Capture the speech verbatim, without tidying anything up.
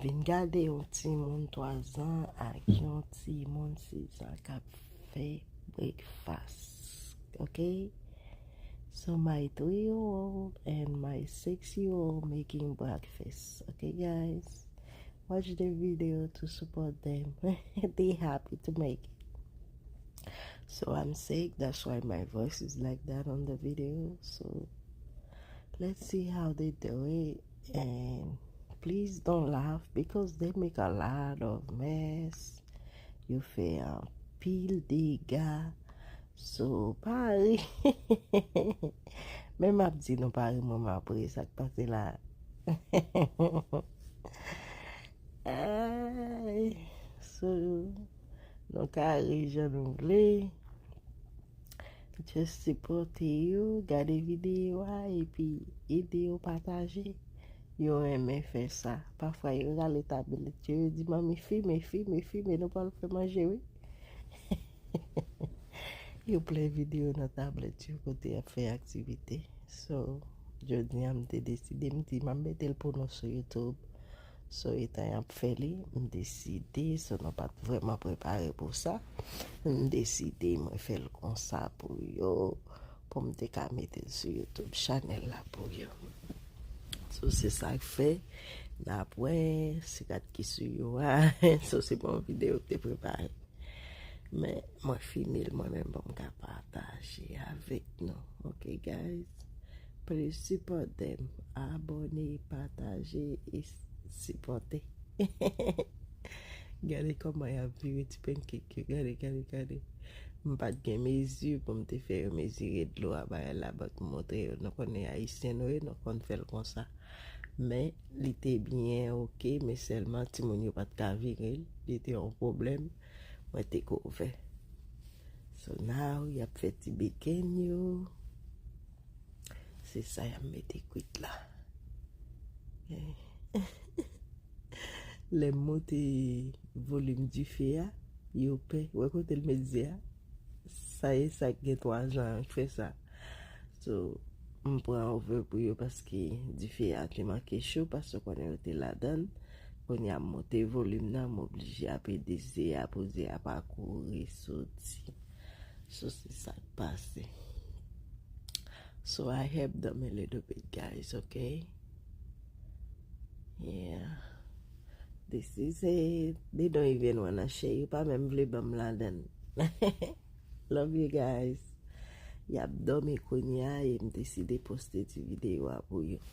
Vin gade yon timoun twa zan ak yon timoun sis zan k ap fè breakfast, ok? So my three-year-old and my six-year-old making breakfast, ok, guys? Watch the video to support them. They happy to make it. So I'm sick, that's why my voice is like that on the video. So let's see how they do it. And please don't laugh because they make a lot of mess. Yo fè anpil dega. So, pa ri. Men m ap di nou pa ri, mwen m ap ri, sa k pase la. Ay, so, nou ka ri jan nou vle. Just sipòte yo, gade videyo a, epi ede yo pataje. Yo renmen fè sa. Pafwa, yo rale tablèt yo, yo di, "Manmi, fime, fime, fime, nou pral fè manje, wi." Yo plen videyo nan tablèt yo kote y ap fè aktivite. So, jodi a, m te deside, m di, "M ap mete l pou nou sou YouTube." So, etan y ap fè li, m deside, so nou pa t vrèman prepare pou sa. M deside, mwen fè l konsa pou yo, pou m te ka mete l sou YouTube chanèl la pou yo. So, se sa k fè, n ap wè, se kat ki sou yo a. So, se pa yon videyo m te prepare. Men, mwen fini l mwen menm pou m ka pataje avèk nou. Ok, guys? Please support them. Abòne, pataje e s- sipòte. Gade kòman y ap vire ti pancake yo. Gade, gade, gade. M pa t gen mezi pou m te fè yo mezire dlo a bay la, but m montre yo. Nou konnen ayisyen nou ye, nou konn fè l konsa. Men, li te byen ok, men sèlman timoun yo pa t ka vire l. Li te yon pwoblèm. Mwen te kouvè. So now, y ap fè ti bacon yo. Se sa y ap mete kwit la. Lè m monte volim dife a, yo pè. Wè kote l met ze a? Sa e sa k gen twa zan an k fè sa. So, m pran oven pou yo paske dife a te manke cho, paske w konnen yo te ladan l. Kounye a m monte volim nan, m oblije ap ede ze a pou ze a pa kouri soti. So, se sa k pase. So, I help them a little bit, guys, ok? Yeah. This is it. They don't even wanna share. Yo pa menm vle ban m ladan. Love you guys. Y ap dòmi kounye a e m deside poste ti videyo a pou yo.